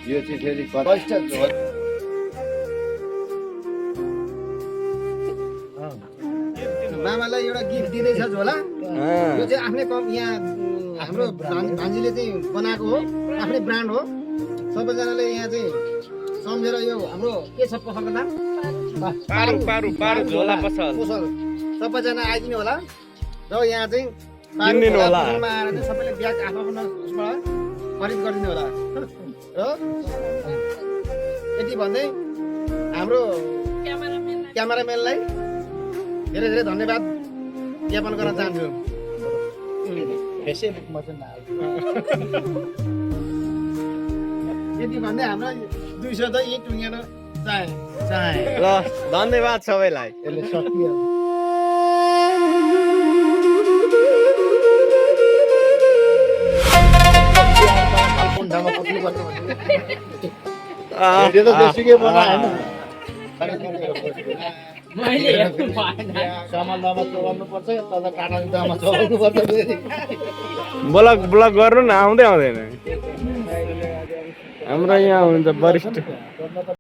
यो चाहिँ फेरि कष्ट झोल मामालाई एउटा गिफ्ट दिँदैछ झोला यो चाहिँ आफ्नै यहाँ हाम्रो भान्जीले चाहिँ बनाएको हो आफ्नै ब्रान्ड हो सबैजनाले यहाँ चाहिँ सम्झेर यो हाम्रो के छ पसलको नाम पारु झोला पसल सबैजना आइदिनु होला र यहाँ चाहिँ किनिदिनु होला। पसलमा आएर चाहिँ सबैले ब्याग आफ्नो उसबाट खरिद गरिदिनु होला र यति भन्दै हाम्रो क्यामेराम्यानलाई धेरै धेरै धन्यवाद ज्ञापन गर्न चाहन्छु फेसबुकमा चाहिँ नहाल्छु यति भन्दै हाम्रो 200 त यही टुङ्गेर चाहे ल धन्यवाद सबैलाई यसले सकियो कुन ठाउँमा पुग्नुपर्छ भन्ने भिडियो त जेसुकै बनाएन समालदामा चलाउनुपर्छ तल काठमाडौँमा चलाउनुपर्छ फेरि ब्लग गर्नु न आउँदै आउँदैन हाम्रो यहाँ हुन्छ वरिष्ठ